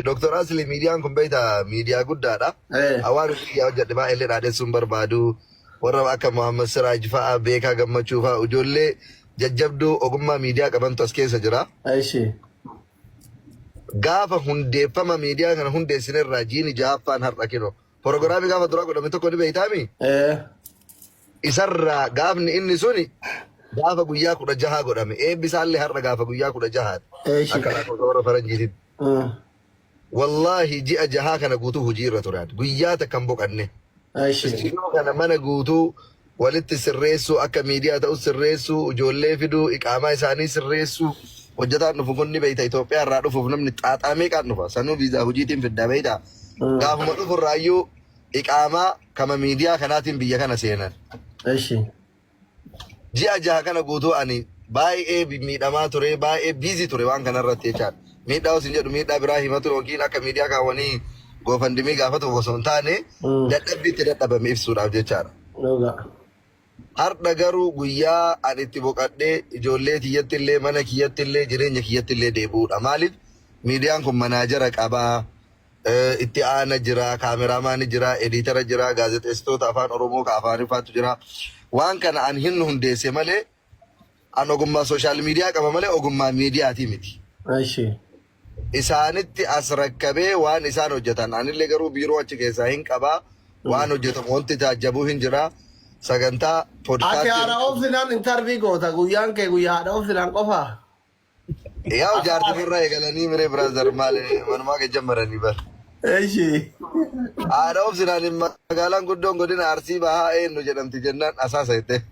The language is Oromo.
Dr. Asli miidiyaan kun beektaa miidiyaa guddaadha. Waan hojii hojjedhe baay'ee dhaadessuun barbaadu. Warra akka Muhammad Siraaj fa'aa, Beekaa Gammachuu fa'aa, ijoollee jajjabduu ogummaa miidiyaa qabantu as keessa jira. Gaafa hundeeffama miidiyaa kana hundeessine irraa jiini jahaffaan har'a kino. Porogiraamii gaafa duraa godhame tokko ni beektaami? Isarraa gaafni inni suni gaafa guyyaa 16 godhame. Eebbi isaallee har'a gaafa guyyaa 16ti. Akka lakkoofsa warra faranjiititti. Wallaahi ji'a jahaa kana guutuu hojii irra ture ani. Guyyaa takka hin boqanne. Istiidiyoo kana mana guutuu walitti sirreessuu, akka miidiyaa ta'u sirreessuu, ijoollee fiduu, iqaamaa isaanii sirreessuu. Hojjetaan dhufu kun ni beekta, Itoophiyaa irraa dhufuuf namni xaaxaa meeqaan dhufa. Sanuu viizaa hojiitiin fiddaa beekta. Gaafuma dhufu irraayyuu iqaamaa kama miidiyaa kanaatiin biyya kana seenan. Ji'a jaha kana guutuu ani baay'ee miidhamaa ture, baay'ee busy ture waan kana irratti jechaadha. Miidhaa osoo hin jedhu miidhaa biraa himatu yookiin akka miidiyaa kaawwanii GoFundMe gaafatu osoo hin taane dadhabbii itti dadhabame ibsuudhaaf jechaadha. Har'a garuu guyyaa ani itti boqadhee ijoollee kiyyatti illee, mana kiyyatti illee, jireenya kiyyatti illee deebi'uudha. Maaliif miidiyaan kun manaajara qabaa, itti aana jira, kaameraamaani jira, ediitara jira, gaazexeessitoota afaan Oromoo ka Afaariffaatu jira. Waan kana an hin hundeesse malee an ogummaa sooshaal miidiyaa qaba malee ogummaa miidiyaatii miti. Isaanitti as rakkabee waan isaan hojjetan anillee garuu biiroo achi keessaa hin qabaa. Waan hojjetamu wanti taajjabuu hin jira. Sagantaa Ati podkaastii. haadha obsinaan intarvii goota, guyyaan kee guyyaa haadha obsinaan qofaa. Yaa jaartii irraa eegalanii miree brother maal manumaa kee jammaranii bar. Haadha obsinaan magaalaan guddoon godina Arsii Bahaa eenyu jedhamti jennaan asaasa jette.